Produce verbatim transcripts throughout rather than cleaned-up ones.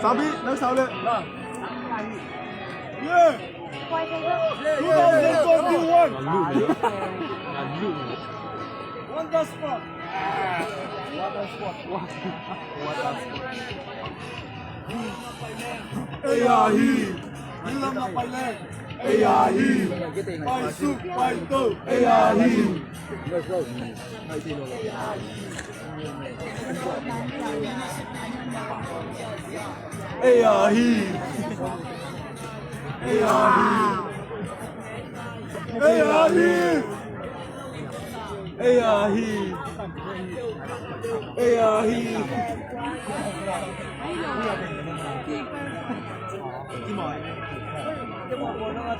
Sabi, nang sau le. Yeah. Two thousand twenty-one. Wonder Sport. Ei ahi. Lam na pai le. Ei ahi. Pai suk, pai to. Ei ahi. Ei ahi. Ei ahi. Ei ahi. Ei ahi. Ei ahi.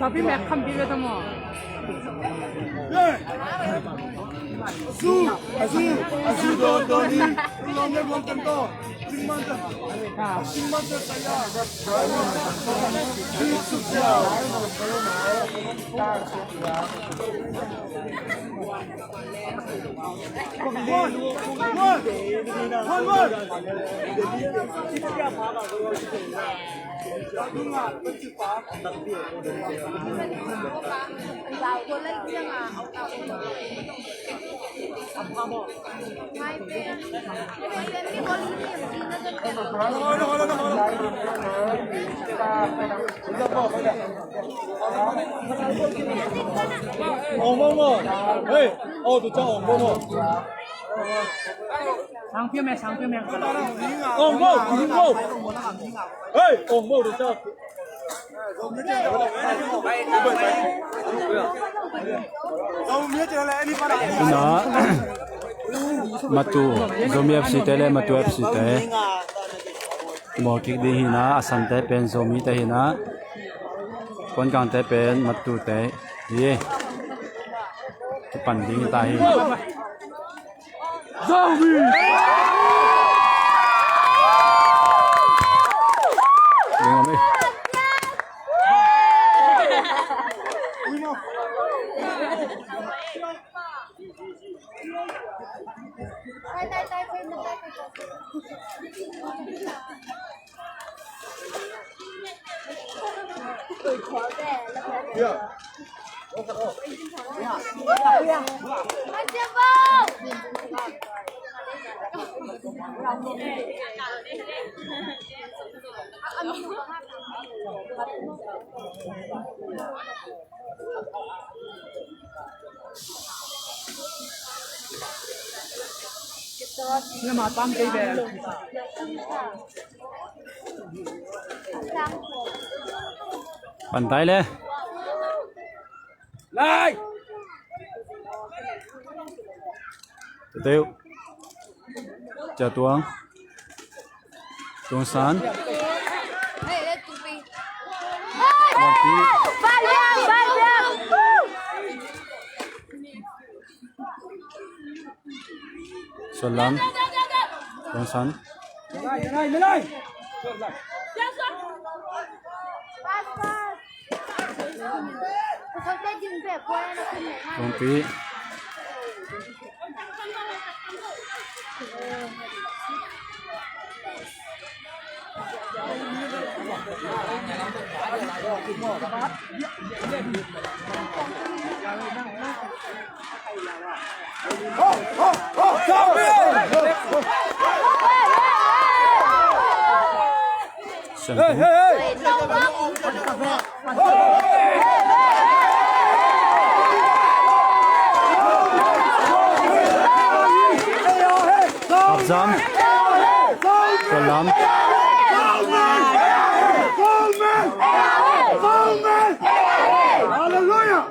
Tapi mek kham pi ve tamo. Asu, asu, asu do do ni. Long ne long kan do. Singman ta. Singman ta saya. Ong bo mo. Hei, oh, tu chang ong bo mo. Sang piu me, sang piu me. Ong bo, ong bo. Hei, ong bo tu chang. Ina, Matu, Zomi F C te le Matu F C te. Bawlkik ding hi na, a sante pen Zomite hi na, puankangte pen Matute hi. Kipan ding hi ta hi. Zomi! Ding om hi. Pan tai le. Lai. Teu. Cia Tuang. Tuang San. Lampi. Suan Lam. Tuang San. Tuang Pi. Hey, hey, hey! Hap Zam. Tuan Lam. Hallelujah!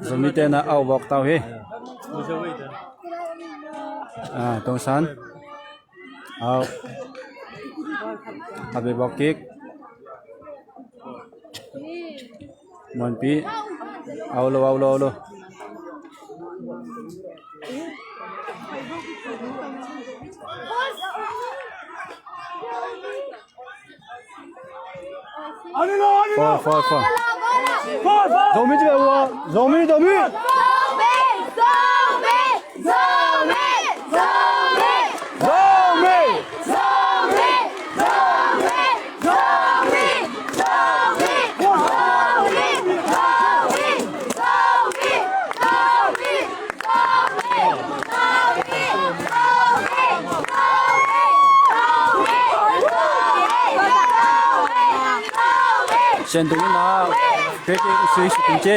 Zomi te na au bawk tau hi. Ah, Tongsan. Au. Happy bawk kik. Muanpi. Au lo, au lo, au lo. Foul, foul, foul. Zomi ci ve ua. Zomi, Zomi. Sian tung in a, pek in sui sui tung ci.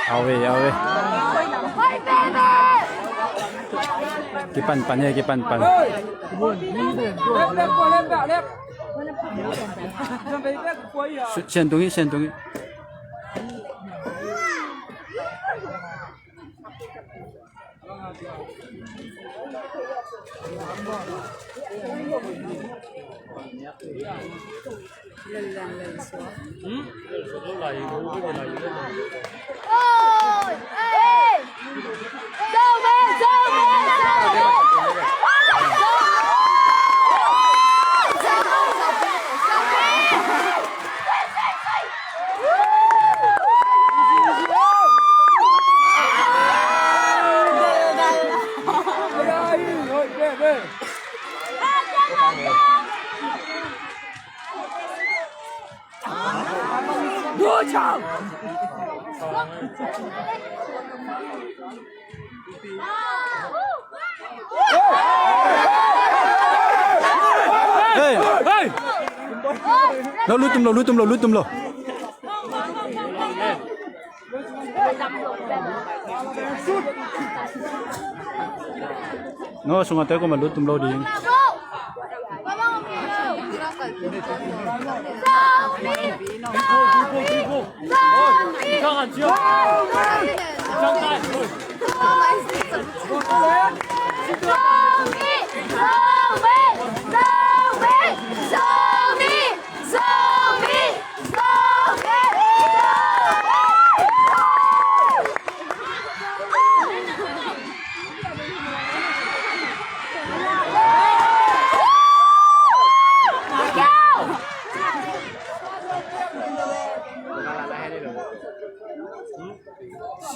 Au ve, au ve. Kipan pan e, kipan pan. Sian tung hi, sian tung hi. Hey! Hey! Lo, lut tum lo, lut tum lo, lut tum lo. No, sungah te ko ma lut tum lo ding.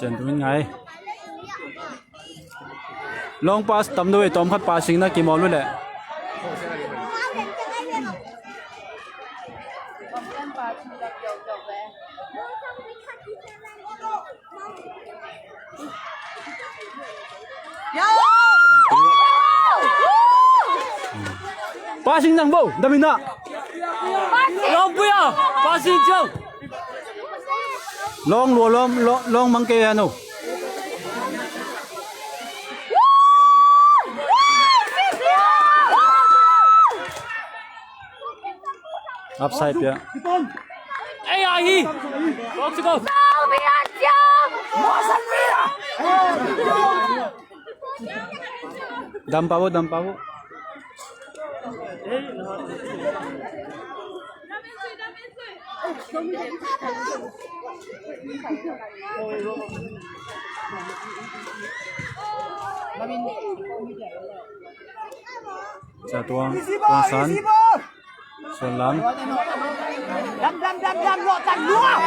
Sian tung in ngai. Long pass tam deuh e, tawm khat passing na kimawl uh leh. Passing zang bo, Damina. Long pui a, passing ciau. Long lua, long, long, long mang kei a no. Upside pia. Ei, ahi. Go, go. Dam pabo, dam pabo. Sia Tuang, Tuang San. Suan Lam. Dam, dam, dam, dam, luah tan, luah.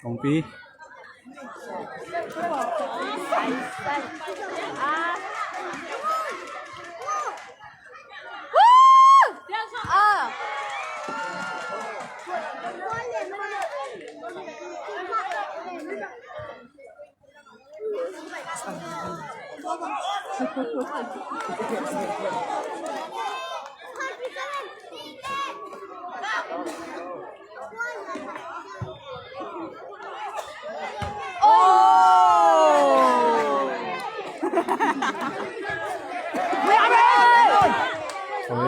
Kongpi. Oi,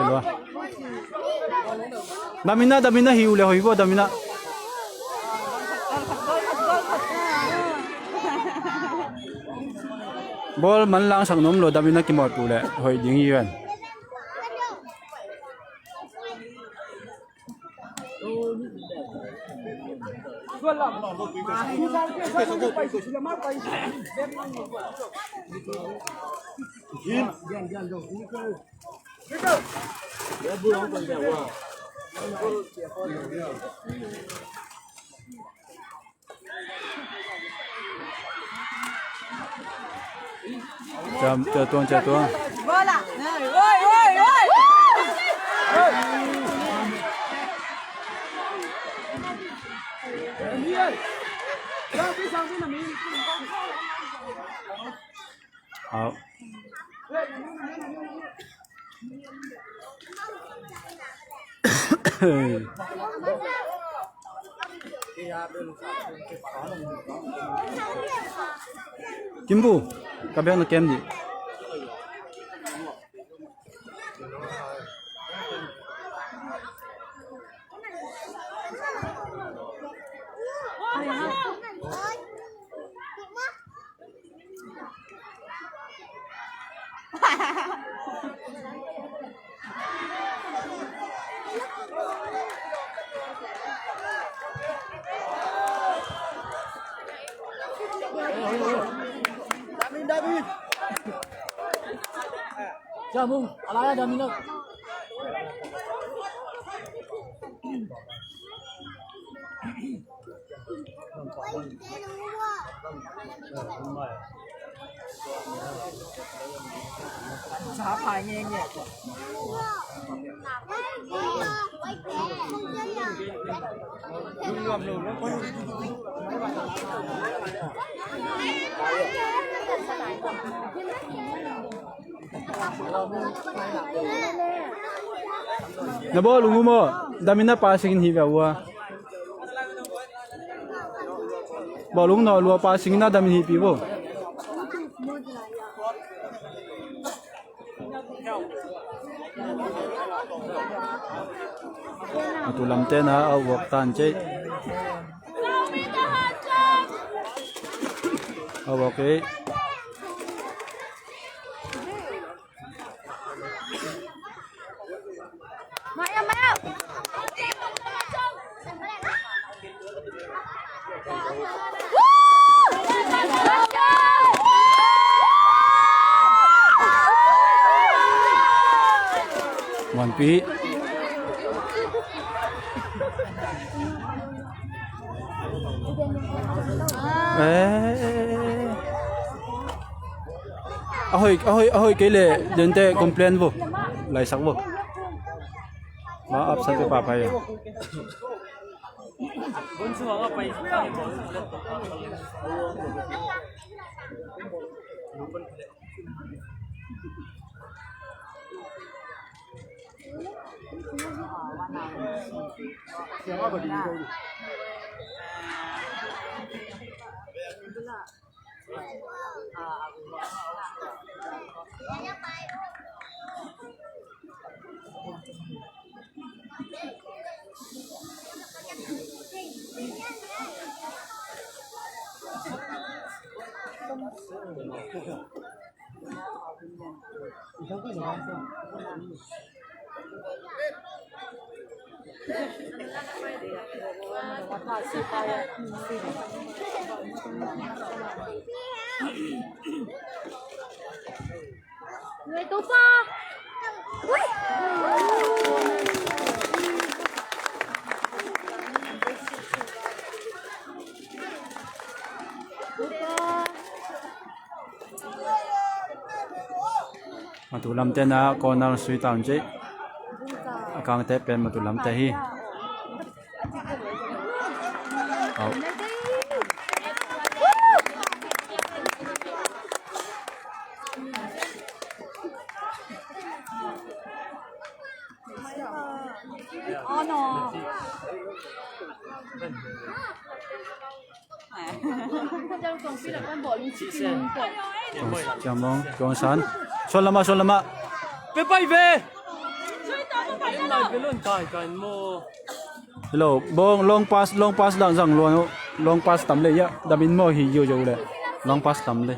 lua. Damina, damina hi uh le hoih vua, damina. Ball manlangsak nuam lo, damina kimawhtu le hoih ding hi ven. Ciah, ciah tuang, ciah tuang. Au. Kimbu, ka bek na kem dih. Na bawlung uh maw? Damina passing in hi ve uh a. Bawlung nawh lua, passing in a damin hihpih vo. A tu lamte na a uak tan cei. A uak ei. Muanpi. Eh. A hoih, a hoih, a hoih kei leh dente complain vo. Laisak vo. Ma absent papa ya. Matu lamte na corner sui tawn cei. A kangte pen matu lamte hi. Au. Ciam Long, Tuang San. Suan lama, suan lama. Pe pai ve. Hello, bong, long pass, long pass dang zang luan uh. Long pass tam le ya. Damin mo hi yo yo le. Long pass tam le.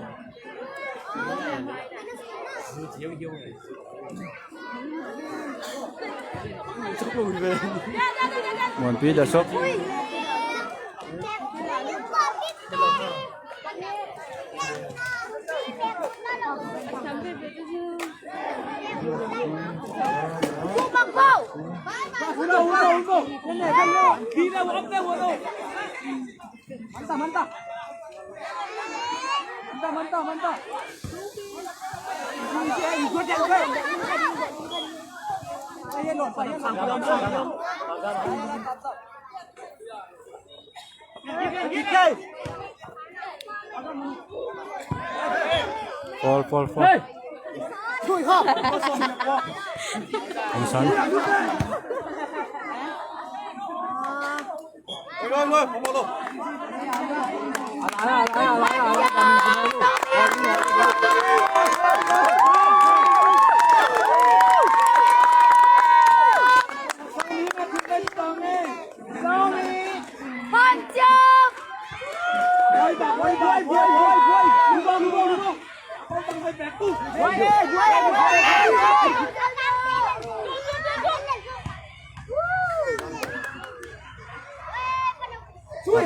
Muanpi da sok. Manta, manta. Manta, manta, manta. Fall, fall, fall. Hey! Tuang San.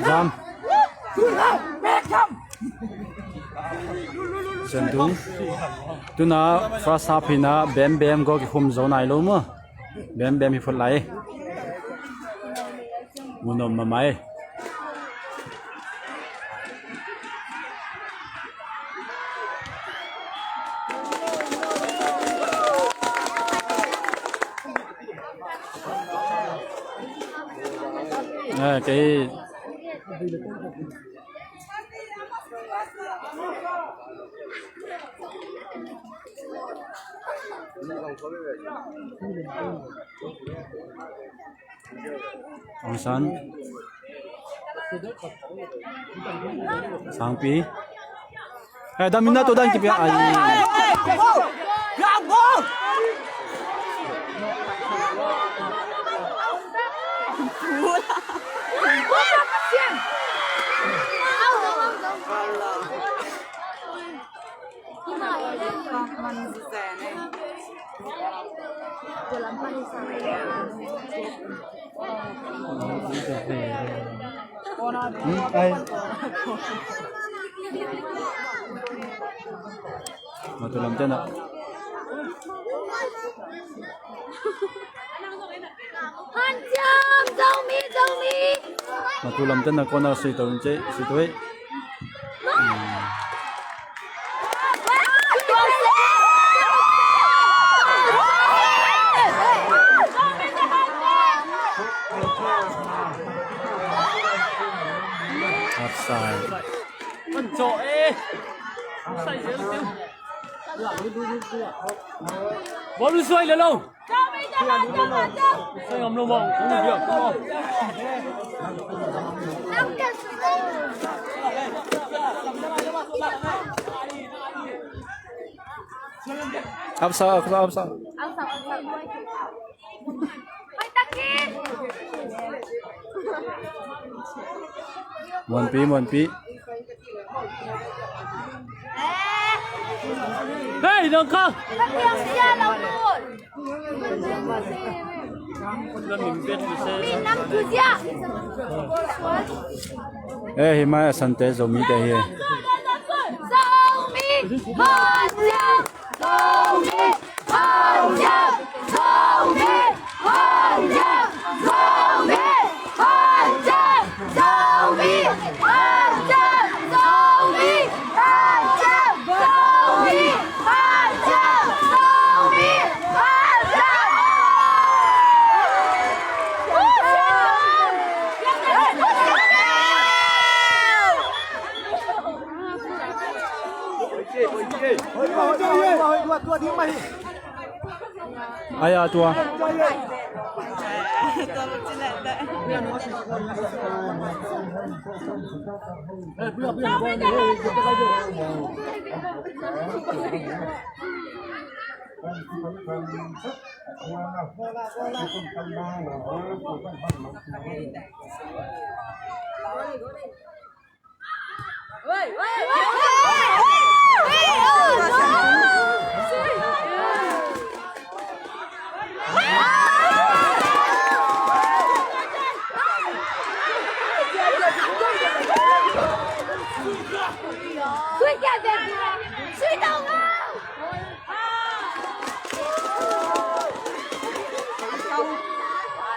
Zam. Sentung. Tuna first half hina bem bem go kikhum zo nai lo maw. Bem bem hi phot lai. Munom mamai. Eh, kei. Aung San. Sangpi. Eh, dam in na to, dam kipia. Ai. Hmm, ai. Matu lam tena. Hanciam, Zomi, Zomi. Matu lam tena corner sui to, sui to. Offside. Bawm suai le lo. Apsa, apsa, apsa. Muanpi, muanpi. Hei, dong ka. Eh, hi mai a sante Zomi te hi. Zomi, Zomi, Zomi. Ai, a tua.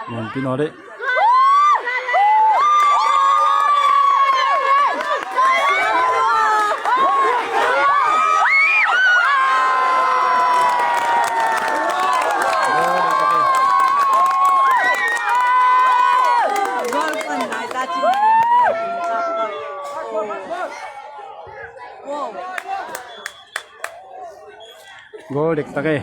Muanpi naw deh. Goal dektak e.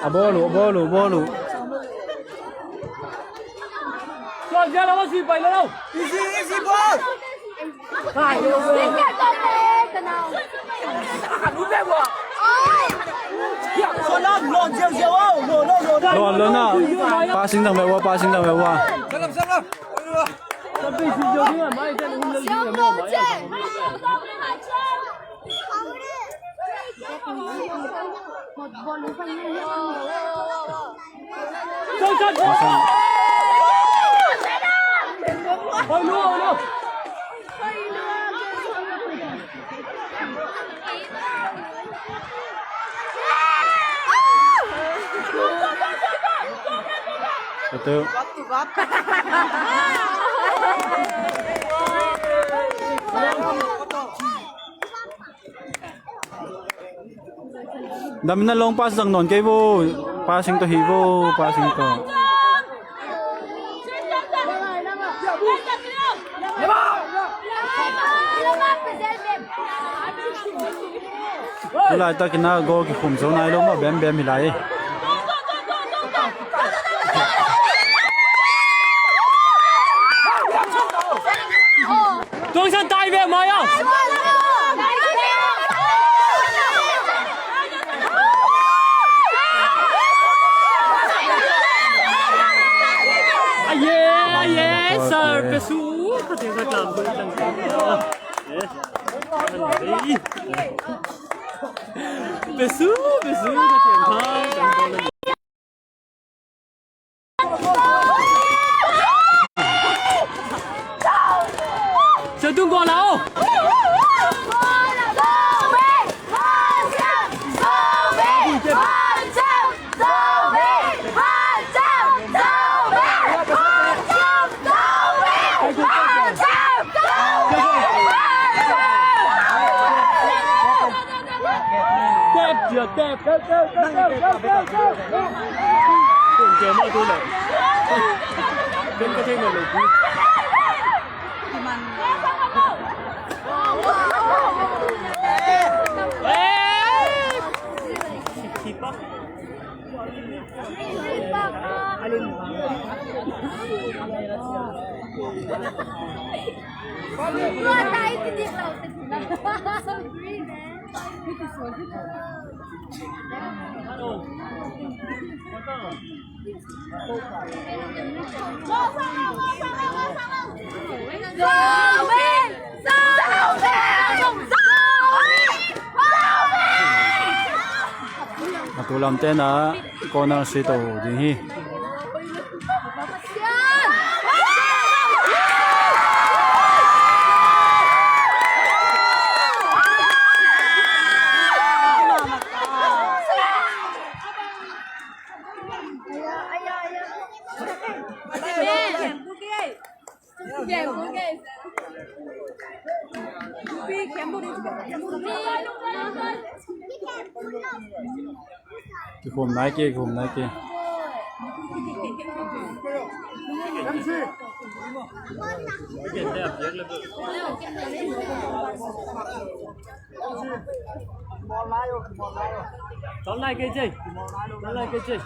A bawl uh, a bawl uh, a bawl uh. Easy, easy ball. Lawn, lawn na. Passing dang beh ua, passing dang beh ua. Betul. Dam in a long pass zang nawn kei vo. Passing tawh hi vo, passing tawh. Tu laitakin a goal kikhum zo nai lo mah, bem bem hi lai. Tuangsan tai ve mai a. Aye, aye, sir, pesu. Kati ka tlam tu tang. Pesu, pesu, kati ka tlam. Sia Tung Guang la aw. Tep, cia tep. Tep, tep, tep, tep, tep, tep. Tun cia ma tu le. Tun ka thei ma lo tu. Eh! Kipa. A tu lam ten a corner sui to ding hi. Kikhum nai kei, kikhum nai kei. Tol nai kei ci. Tol nai kei ci.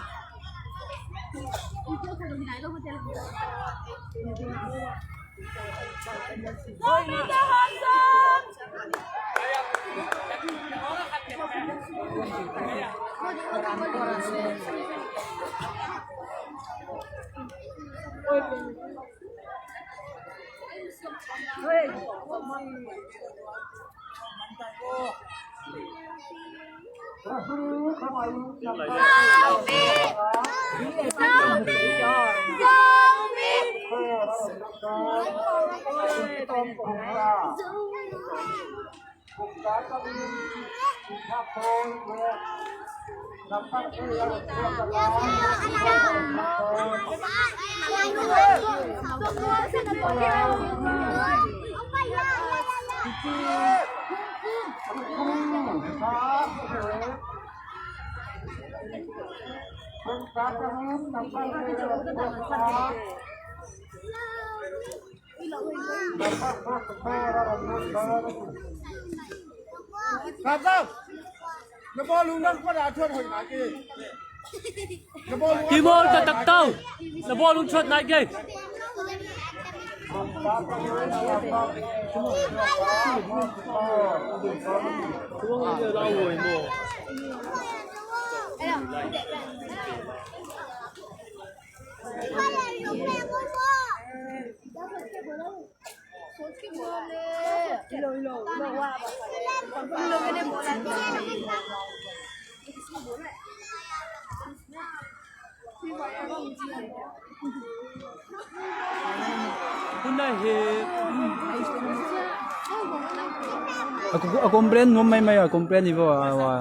Kipmawl taktak tau. Na bawlung thuat nai kei. Hun nai hi. A, a complain nuam maimai a, complain hi vo a, a.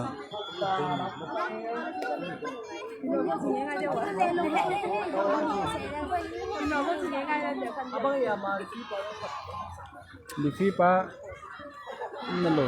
Lifi pa na lo.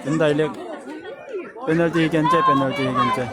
Indai lek. Penalty hi ken ce, penalty hi ken ce.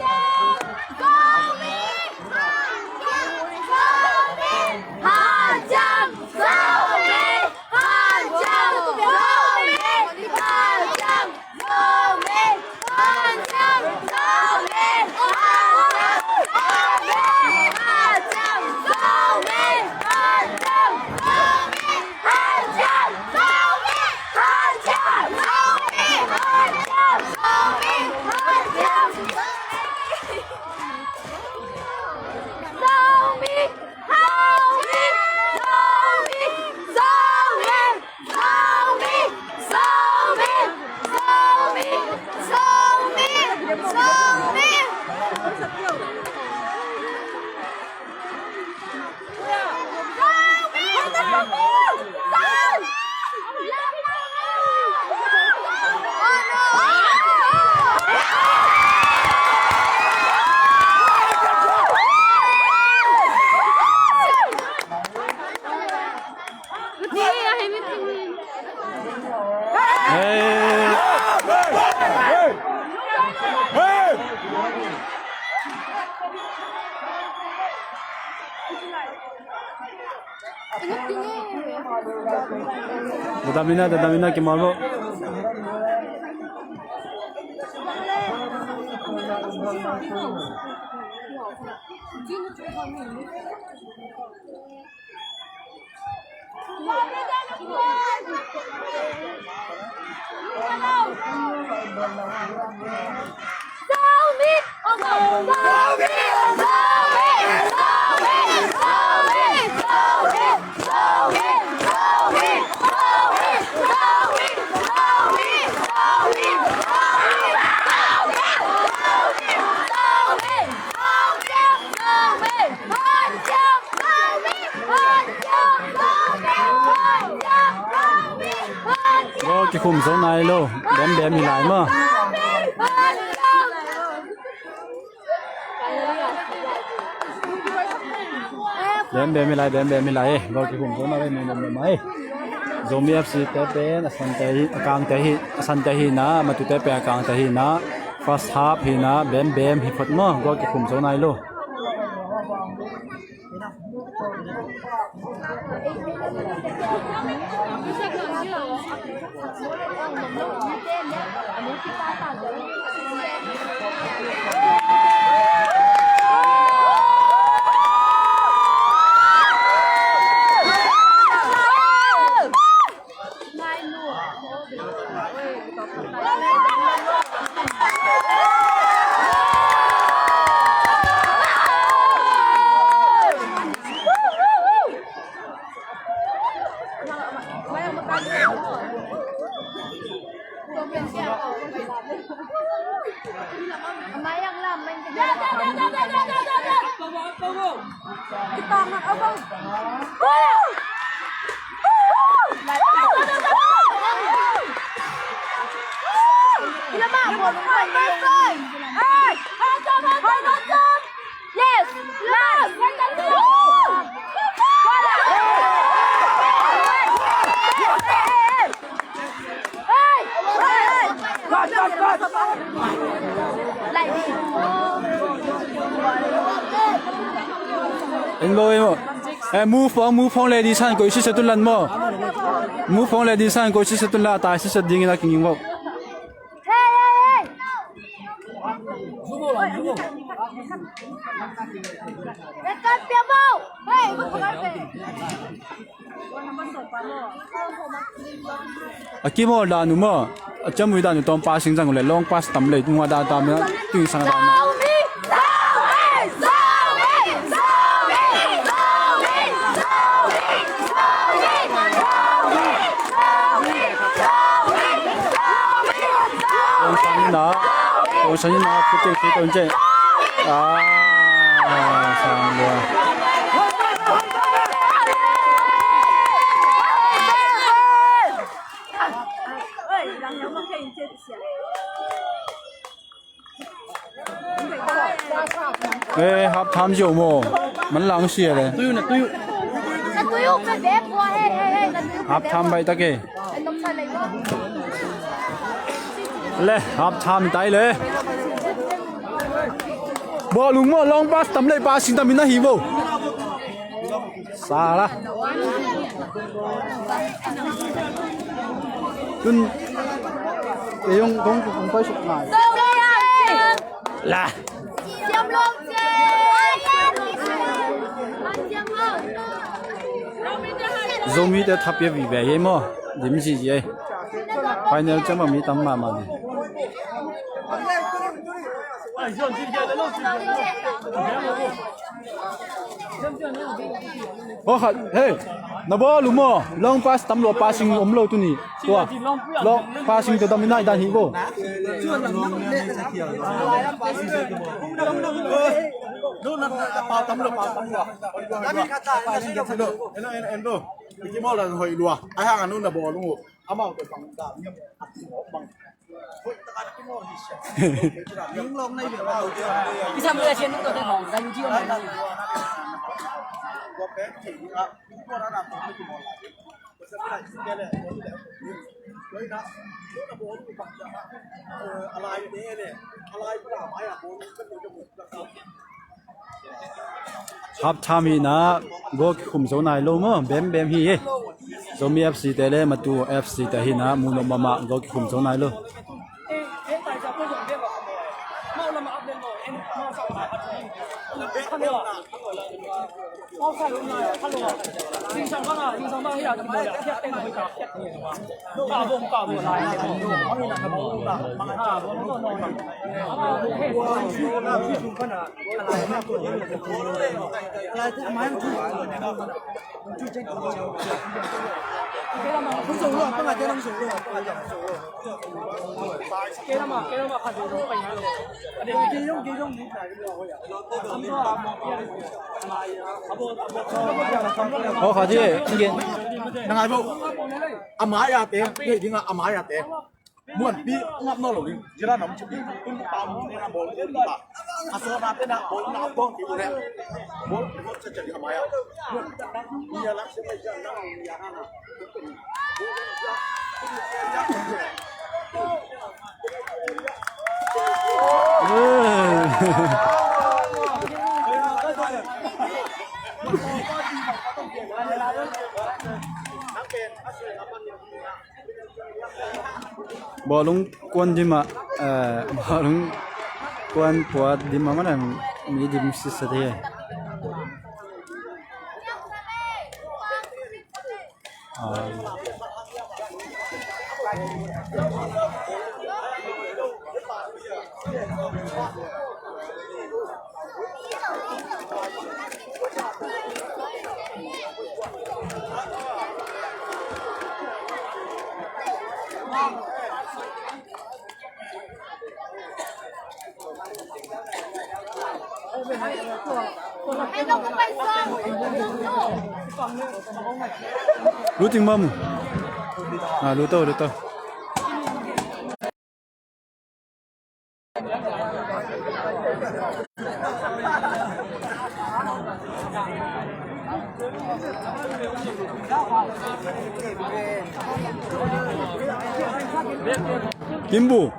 Dadam ina, dadam ina, kimawl vo. Khum zo nai lo. Bem bem hi lai maw. Bem bem hi lai, bem bem hi lai. Goal kikhum zo nai lo, mi nuam nuam hi. Zomi F C te pen a sante hi, a kangte hi, a sante hi na, Matute pen a kangte hi na. First half hi na, bem bem hi phot maw. Goal kikhum zo nai lo. Yes! Last! Eng lo emo. Eh, move on, move on, ladies and koi sisa tun lan mo. Move on, ladies and koi sisa tun la, tai sisa ding ina king mo. Hey, hey, hey! Red card pia mo! Hey, mo khamar pe. A kimawl dan uh maw, a ciamui dan uh tawm passing zang uh leh long pass tam lei, tungah dan tam na, tuing sang dan. Kong sang na, kong sang na, puting puting kong cek. Ah, sang dua. Eh, half time zio mo. Man lang sia le. Half time bai ta ke. Le, half time tai le. Bawlung mo, long pass tam le, passing tam in a hi bo. Sala. Tun. Ei ong kong kong pai suk ngai. La. Zomi te thapia vive ye mo. Dim zizi ei. Final ciang ma mi tam mahmah ni. Aw khat, hey, na bawl uh maw? Long pass tam lo, passing om lo tuni. Tua, long passing te dam in a i dan hi bo. Half time hi na, goal kikhum zo nai lo maw, bem bem hi hi. Zomi F C te le Matu F C te hi na, mu nop mahmah, goal kikhum zo nai lo. Aw, kha ci, ngai bo. A mai a te, hei ding a, a mai a te. Muanpi ngap nawn lo ding. Zira nam ci ding. Tun pa mu ne na bol ding pa. A so na te na bol na bol ki u ne. Bol ki bol cha cha ding a mai a. Bawlung kuan dim ah, eh, bawlung kuan puat dim ah, man mi dim sisa te. Ah. Lu ting mam. Ah, lu to, lu to. Kimbu.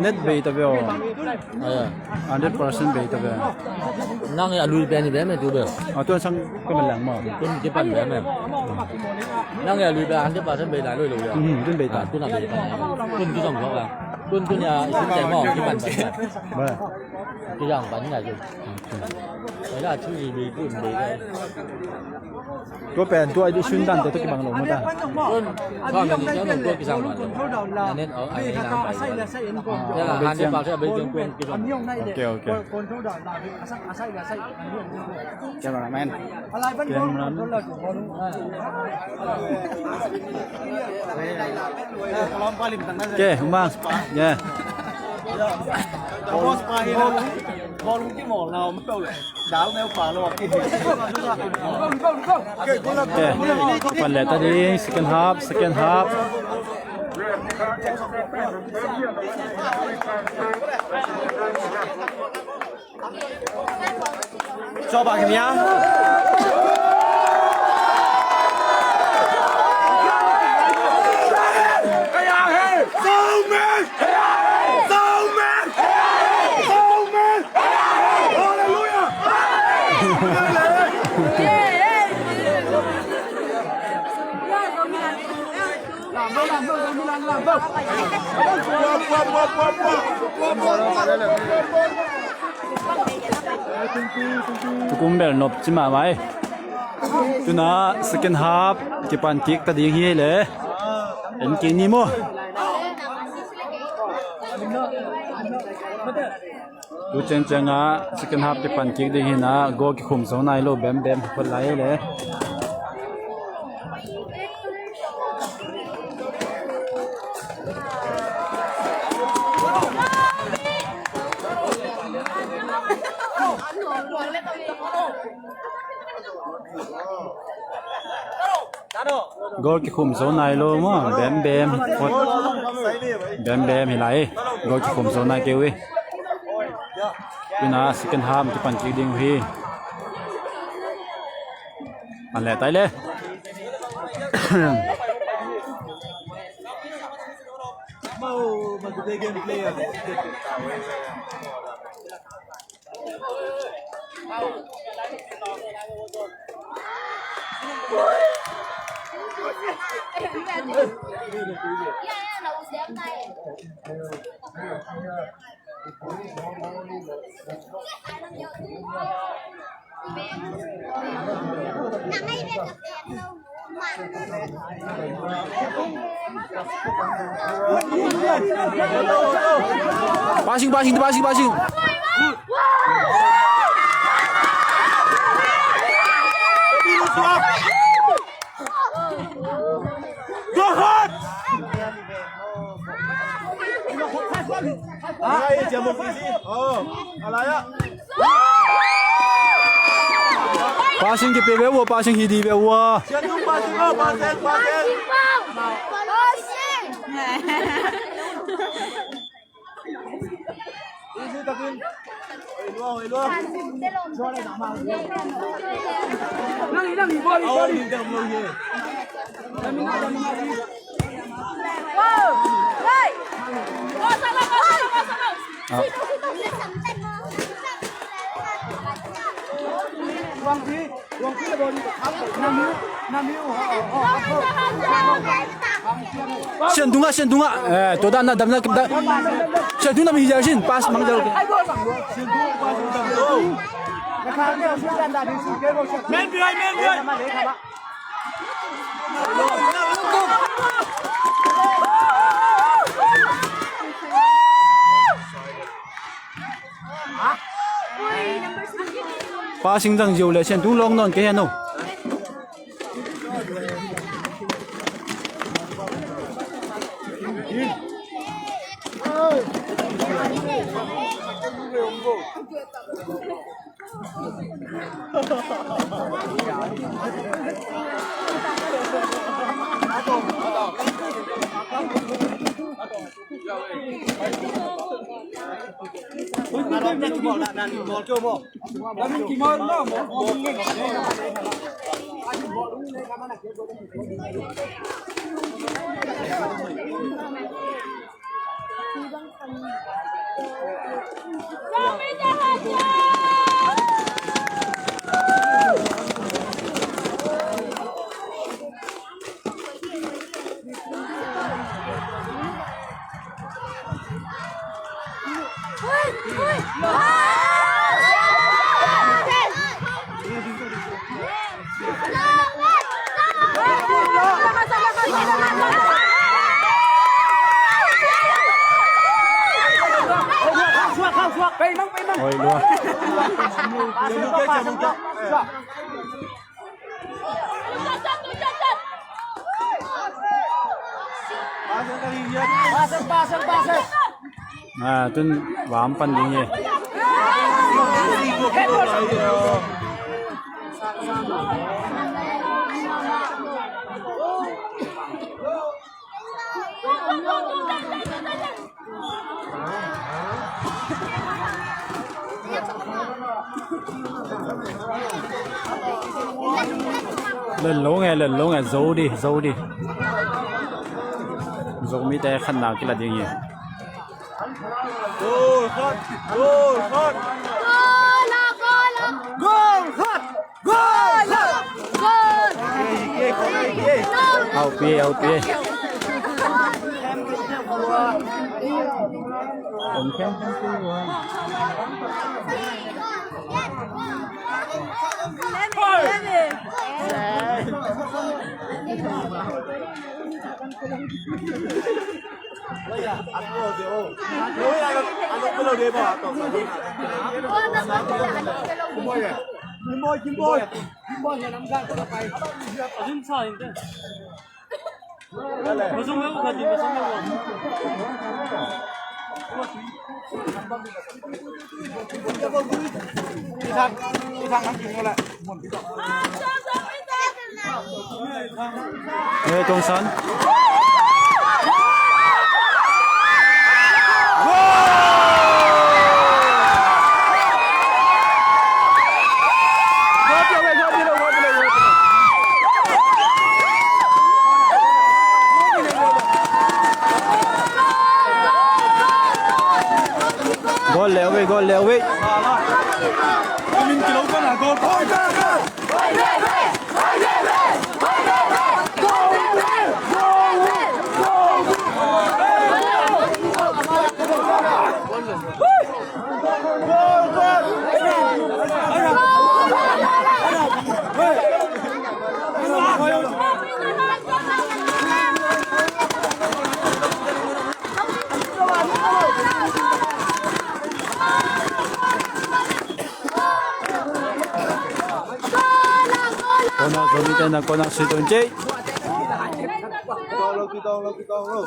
Net bei ta ve aw. Hundred percent bei ta ve. Nang a lui pen i ve me tu ve. A tuan sang ka man lang maw. Tun kipan ve me. Nang a lui pen hundred percent bei lai lui lo ya. Mhm, tun bei ta. Ah, tun a bei ta. Tun tu song song la. Tun tun ya i sin te maw kipan pan. Ba. Ki yang pan ya tu. Tua pen tua i di sun dan tua kibang lo mata. Ok, ok. Cameraman. Cameraman. Ok, Umang. Yeah. Pan leh ta ding, second half, second half. Tukum bel nop ci mahmah e. Tuna second half kipan kik ta ding hi le. En kik ni maw. Tu ciangciang ah second half kipan kik ding hi na, goal kikhum zo nai lo bembem hi phot lai le. Goal kikhum zo nai lo maw, bembem phot. Bembem hi lai. Goal kikhum zo nai kei uh hi. Tuna second half kipan kik ding uh hi. Pan leh ta i le. Passing, passing, passing, passing. Passing kipia ve ua, passing hi di ve ua. Sian tungah, sian tungah. Eh, tua dan na dam na, da-, sian tungah na mi hi zel sin, pass mang zel. Men biai, men biai. Passing zang zio le sian tung lawng nawn kei hen o. Oi, lua. Ah, tun vam pan ding hi. Len lo nge, len lo nge, zo di, zo di. Zomite khatna kila ding hi. Goal khat, goal khat. Goal khat. Goal! Goal! Hau pi, hau pi. Om khen khen pi wa. Hei, Tongsan. Goal leh uh ei, goal leh uh ei. Kona Zomite na kona si tun cei. Kitong lo, kitong lo, kitong lo.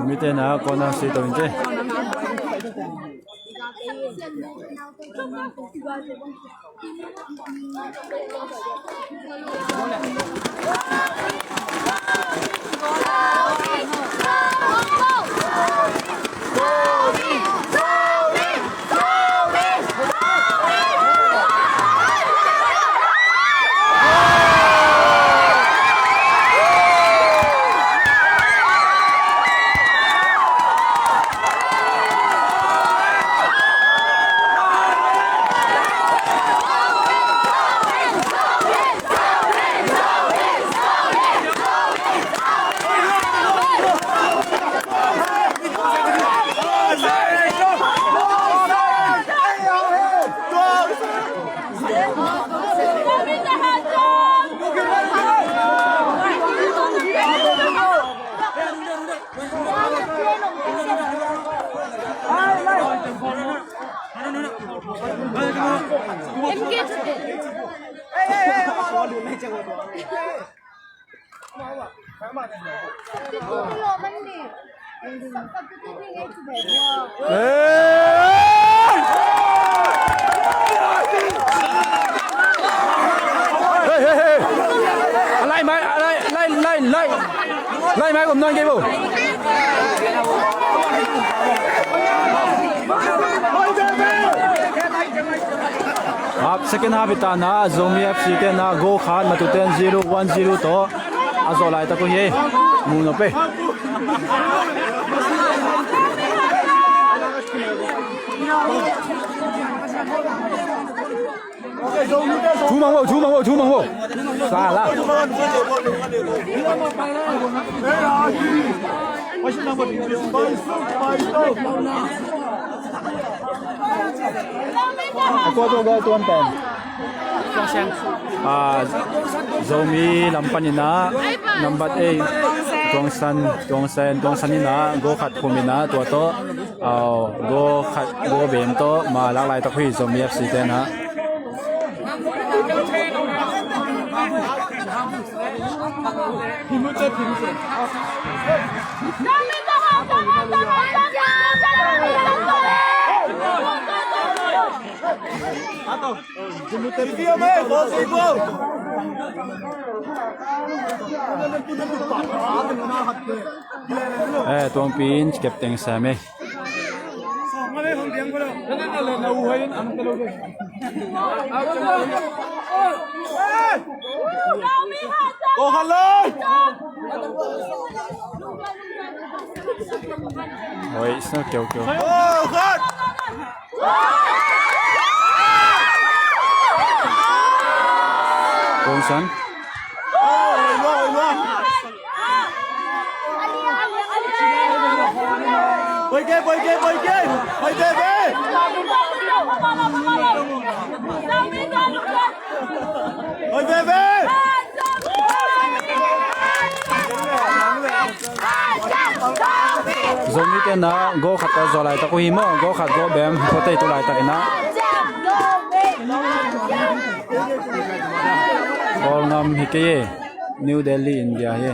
Mite na corner si to inte. Hei, hei, hei. A lai mai, a lai, lai, lai, lai. Lai mai om nawn kei bo. Half, second half i tana Zomi F C te na goal khat, Matu ten zero, one zero tawh a zawh laitak uh hi. Mu nop ei. Thu mang vo, thu mang vo, thu mang vo. Sa la. A tua tua gal tuan tan. Ah, Zomi lam panin ah, number eight, Tuang San, Tuang San, Tuang San in ah, goal khat khum in ah, tua tawh, aw, goal khat, goal bem tawh, ma lak laitak uh hi Zomi F C te in ah. Eh, Tuangpi in captain sem ei. Oi, sna keu keu. Tuang San. Pai ke, pai ke, pai ke. Pai ke, pai. Pai ke, pai. Zomi te na goal khat tawh zawh laitak uh hi maw, goal khat goal bem, khuate i tu laitak in ah. Goal ngam hi kei e, New Delhi, India hi.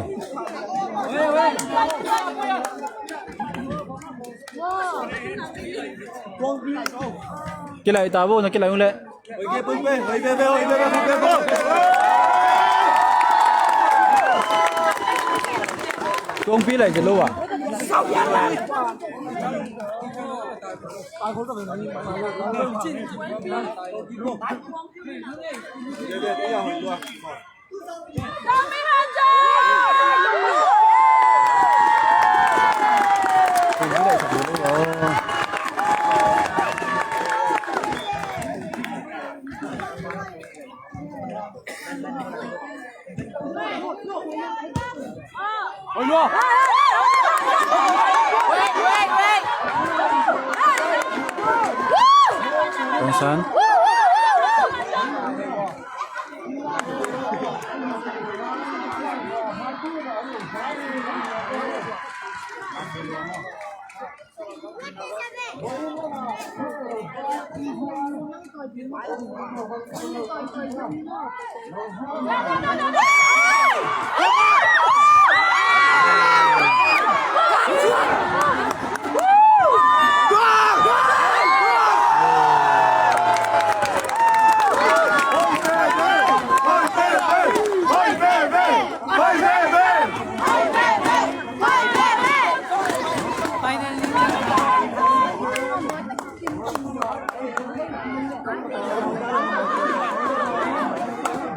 Kilai ta bo, na kilai ung le. Tuangpi lai ke lo a. Tuangpi lai ke lo a. Kongsan.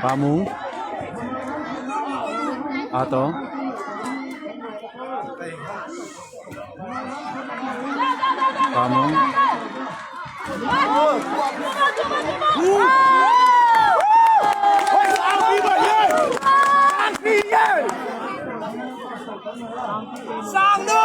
Pamung. Ato. Pamung. Sang no!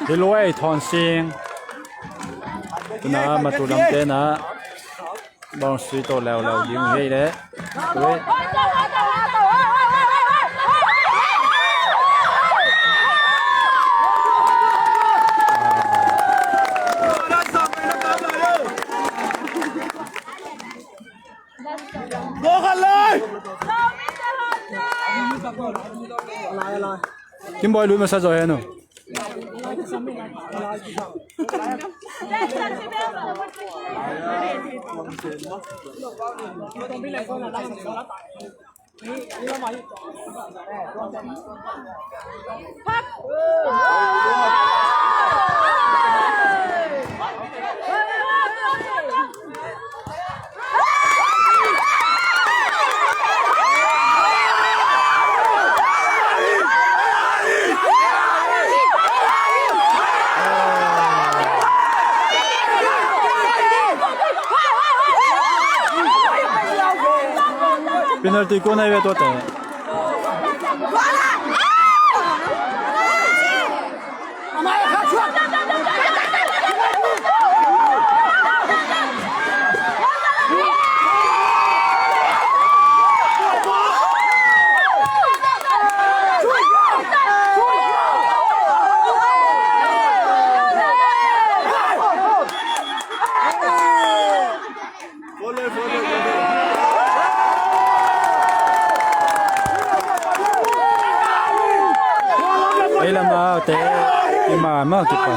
Hilh ei Thawn Sing. Tuna matu lamte na bawng sui tawh leuleu ding hi le. Kim Boy lui masa zaw hen uh. Penalty kua na hi ve tuate. Ei lam a te i ma ma kipa.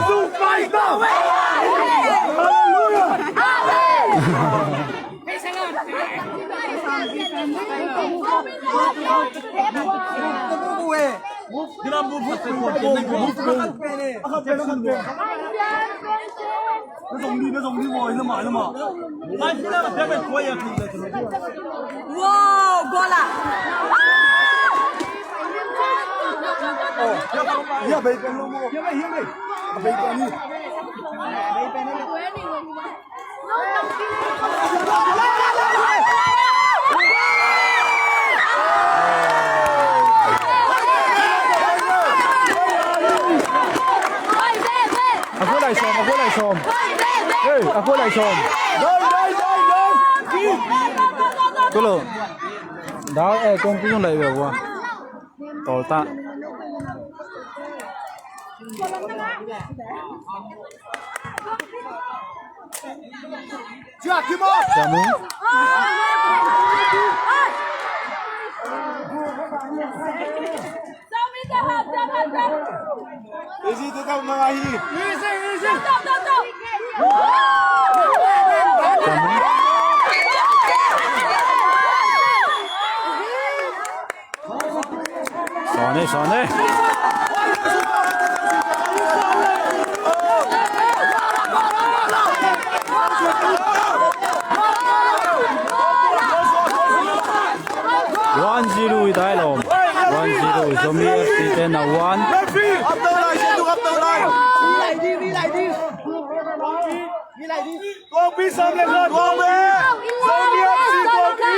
Wow, goal ah. A kua lai sawm, a kua lai sawm. Hey, a kua lai sawm. Tulo. Dau, eh, kong kung lai ve wa. Tolta. Jamu. Easy to come, Mama, easy. Easy, easy. Sawni, sawni. One zero i tai lawm. One zero, Zomi F C te na one. Kawlpi sawm le khat. Kawlpi. Zomi F C Kawlpi.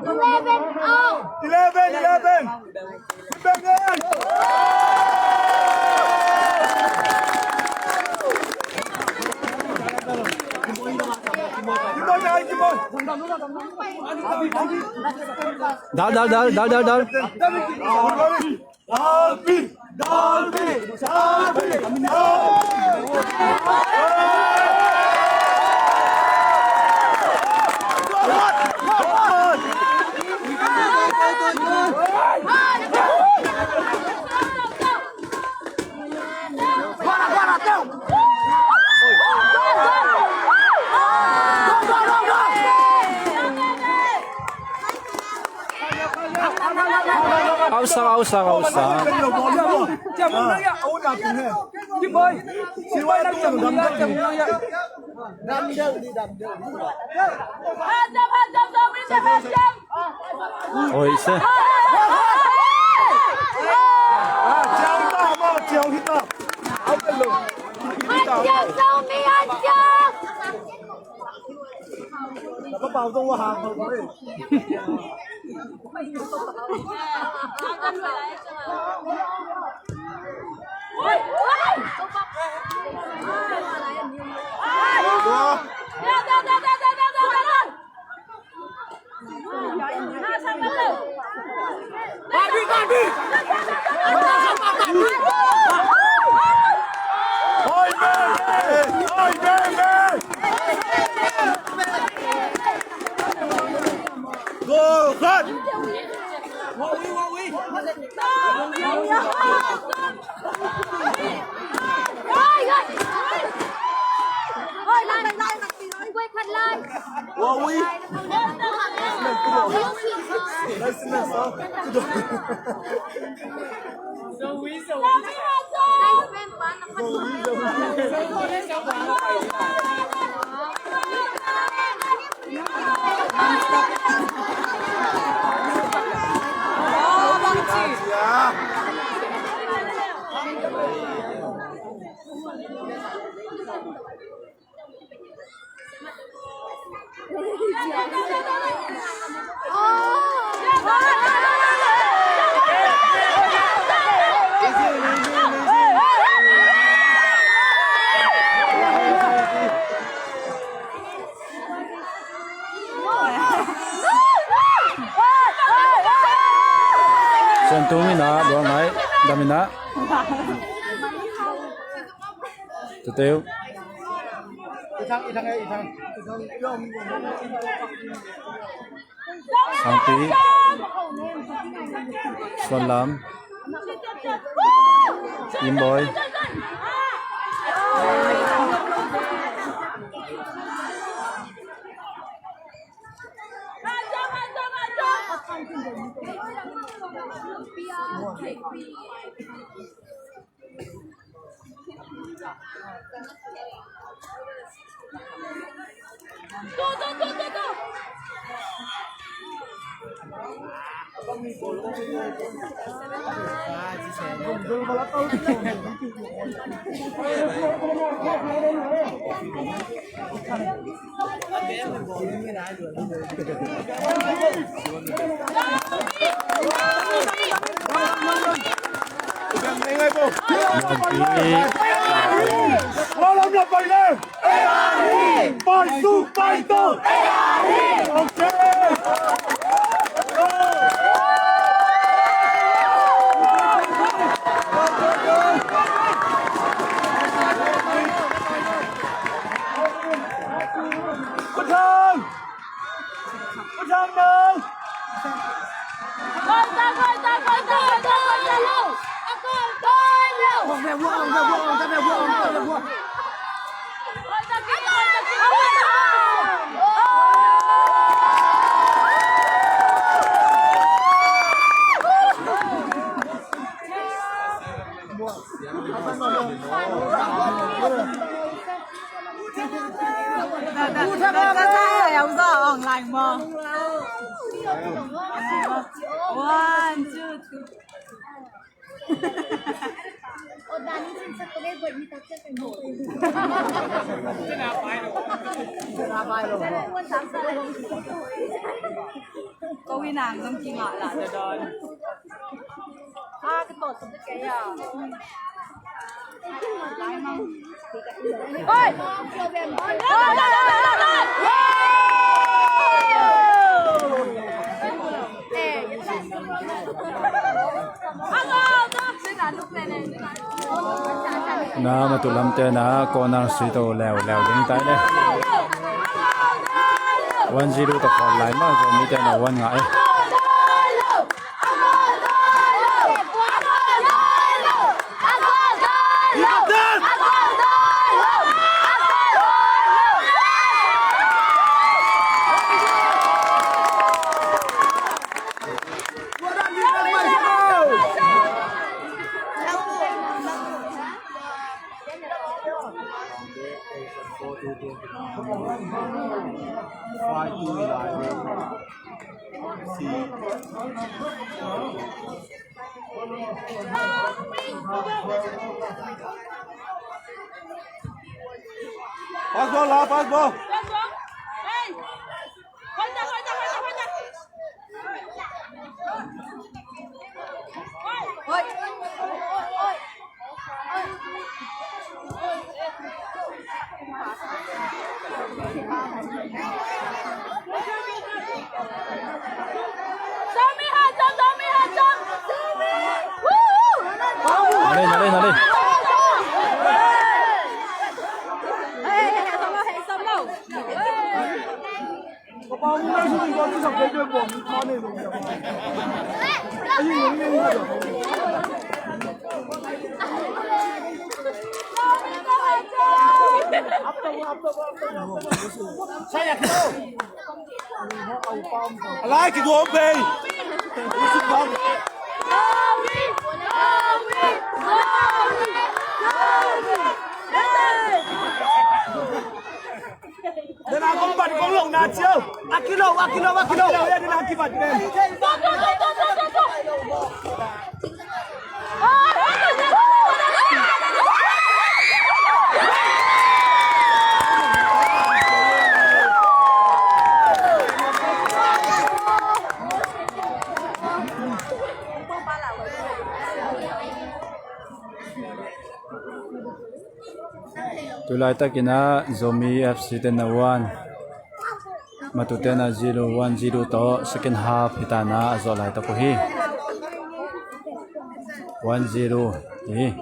Eleven, oh. Eleven, eleven. Dal, dal, dal, dal, dal, dal. Dalbi! Dalbi! Dalbi! Dalbi! Ausak, ausak, ausak. Oi, se. Sentum in ah, Luang Ngai dam in ah. Tuteu. Sangpi. Suan Lam. Im Boy. One, two, three. Ko ina ngam ki ngah lah dah dawn. Na matuh lamte na corner sui to leu leu ding tai le. One zero to khol lai ma, Zomi te na one ngah e. Pass ball, la, pass ball. Nalei, nalei, nalei. Alai ki duam bei. Dena kong bat kong long na chiau. Akilo, akilo, akilo. Ya dena kibat ben. Tulaitak in ah Zomi F C te na one, Matu te na zero, one zero tawh second half hi ta na a zawh laitak uh hi. One zero hi.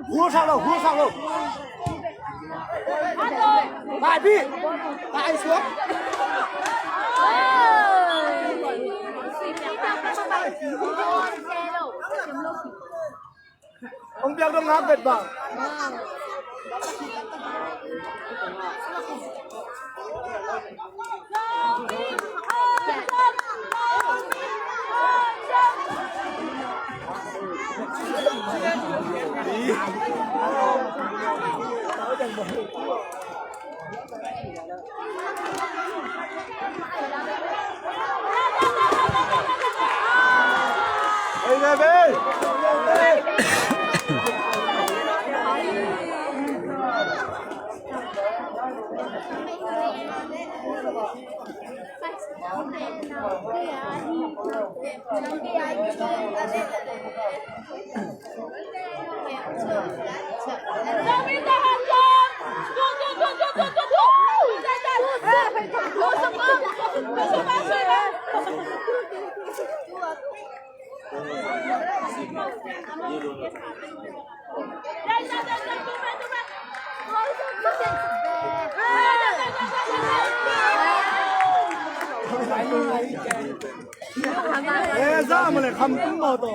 Hul sak lo, hul sak lo. Pai pi. Pai suak. Hong piak dong ngak bet bang. Eh, za ma le kham tum ma to.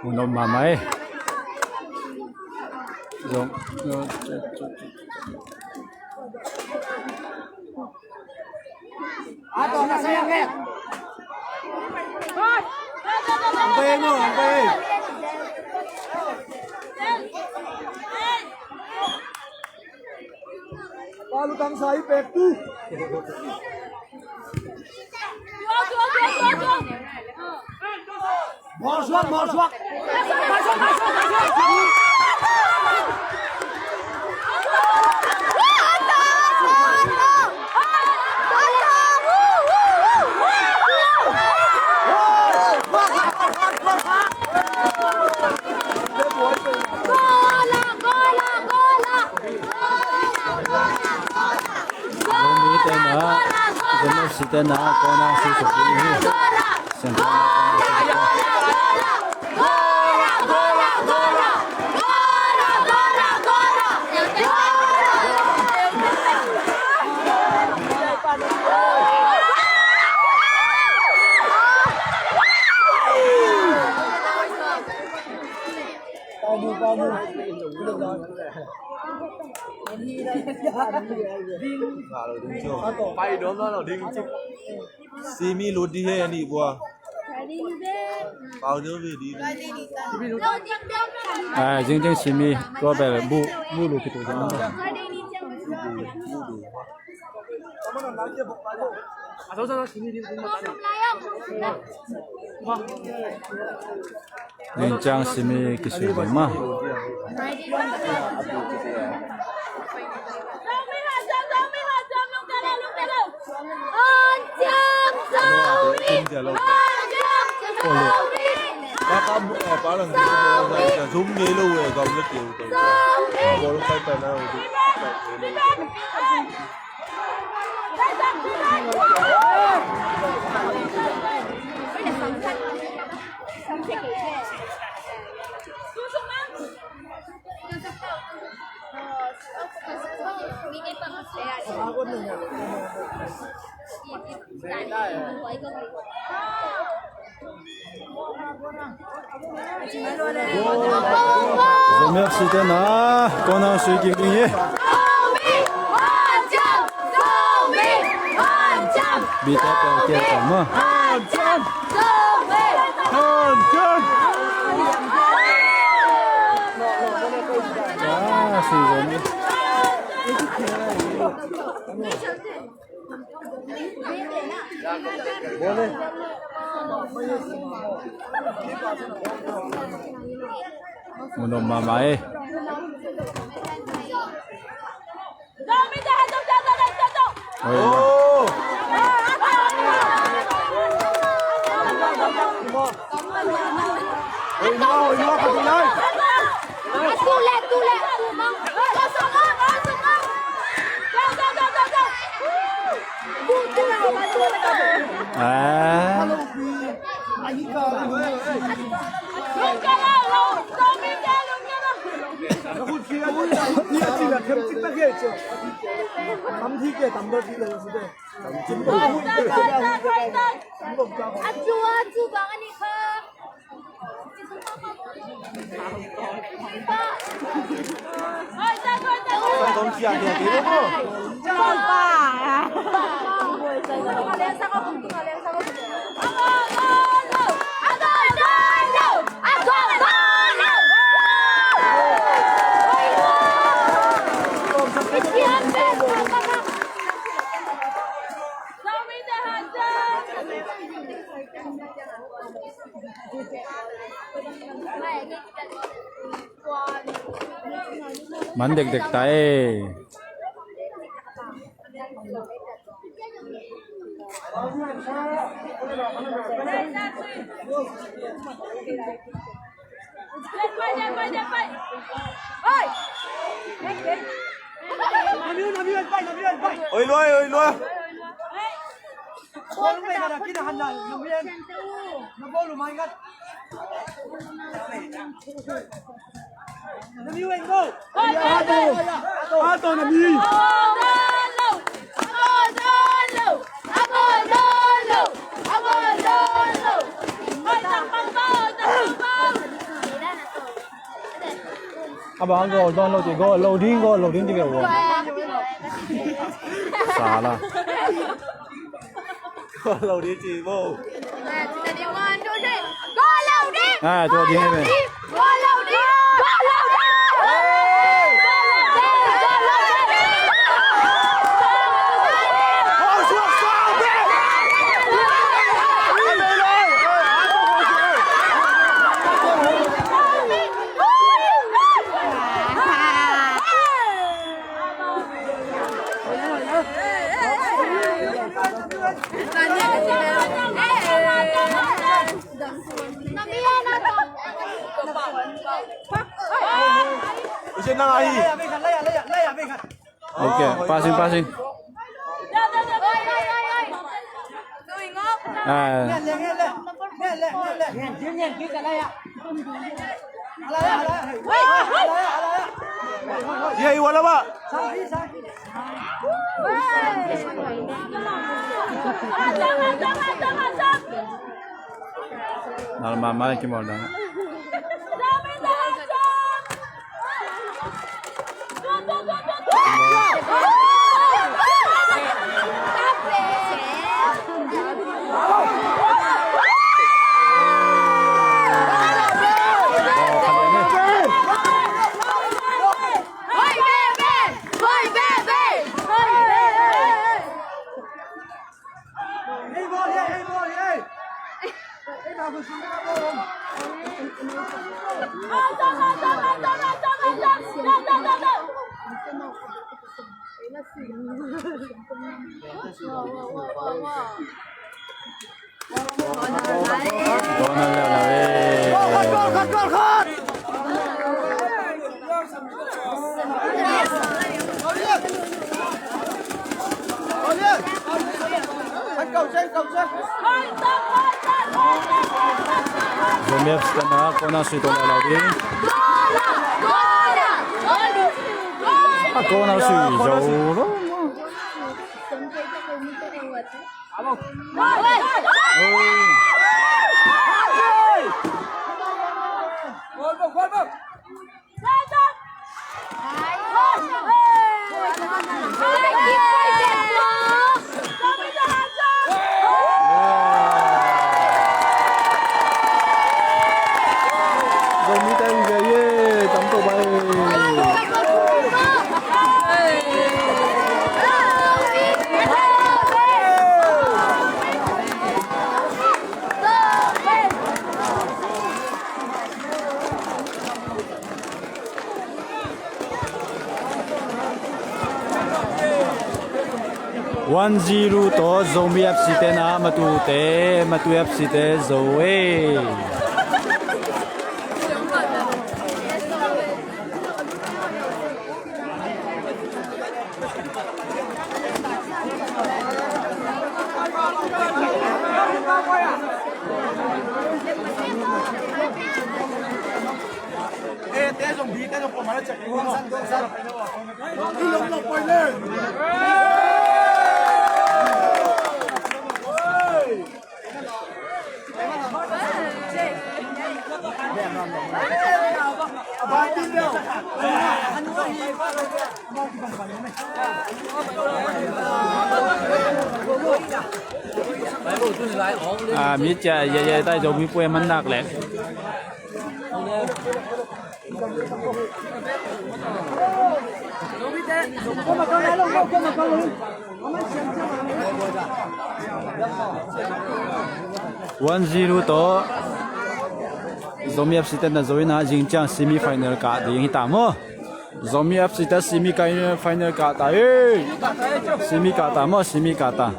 Hun om mahmah e. Zong. Ang pai mo, ang pai. Palu tang sai pek tu. Bawlsuak, bawlsuak. Zomi te na, Zomi te na, kona si sa hi. Simi lut dih he, a nih bua. Pau deuh ve dih. Ah, zingzing simi tua bel bu, bu lu kitu ding. Nin ciang simi kisui ve ma. Zoom ngei lo e, gam le keu. Ball pai pai na. Zomi FC te na, kona sui kim ding hi. Bita pe ke ta ma. Ah, si Zomi. Mun om mahmah e. Oi. Man dekdek ta e. Oi lua, oi lua. A bang goal dawn lo ti, goal lo ding, goal lo ding ti ve ua. Sala. Goal lo ding ti bo. Goal lo ding. Ah, tua ding ve. Goal lo ding. Goal lo ding. Ok, passing, passing. Ah. Nal mama ki mol dang. Zomi F C te na corner sui tawh leh lau ding. A corner sui zo lo. Oi. One zero tawh Zomi F C te na, Matu te, Matu F C te zo e. A, mi ciah yeye tai Zomi puai man nak leh. One zero tawh Zomi F C te na zo in a, zingciang semi final kah ding hi ta maw? Zomi F C te semi final kah ta ei. Semi kah ta maw, semi kah ta.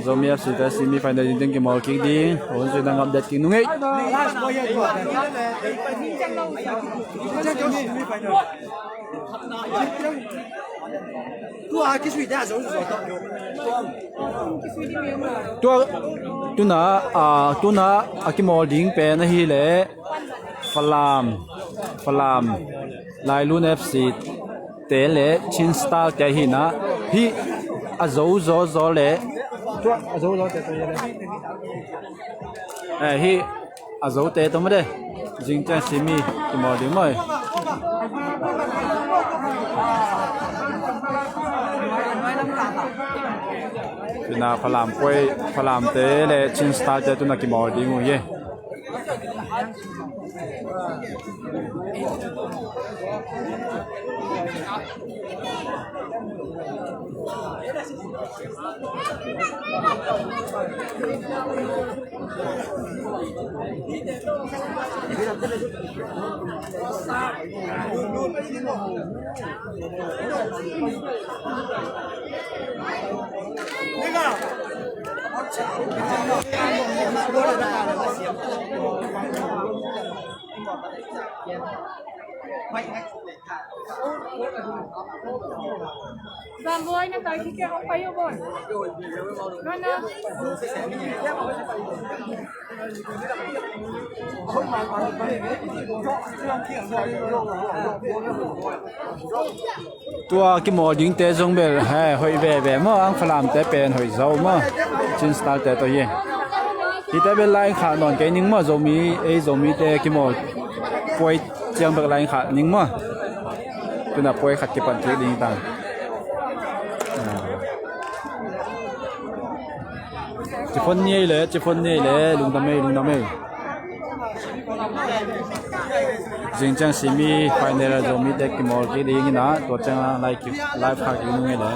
Zomi F C te semi final ding teng kimawl kik ding. Hun zui dang update kik nung ei. Tua, tuna, a, tuna a kimawl ding pen ahih leh Falam, Falam Lailun F C te le Chin Star te hi na, hih a zo zaw zaw le, tua a zo zaw te tua le. Eh, hih a zo te tua mah de. Zingciang semi kimawl ding maw. Tuna Falam puai, Falam te le Chin Star te tuna kimawl ding uh hi. Zambuai na tai ki kia hong pai uh bon. Run up. Tua kimawl dingte zong bel he hoih veve maw, ang Falamte pen hoih zo maw, Chin Star te tawh hi. Hihte bel line khah nawn kei ning maw, Zomi, ei Zomite kimawl puai ciang bek line khah ning maw. Tuna puai khat kipan kik ding ta. Cifon ni ei le, cifon ni ei le, lungdam ei, lungdam ei. Zing ciang semi final a Zomite kimawl kik ding in a, tua ciang a live ki, live khak ding nung ei le.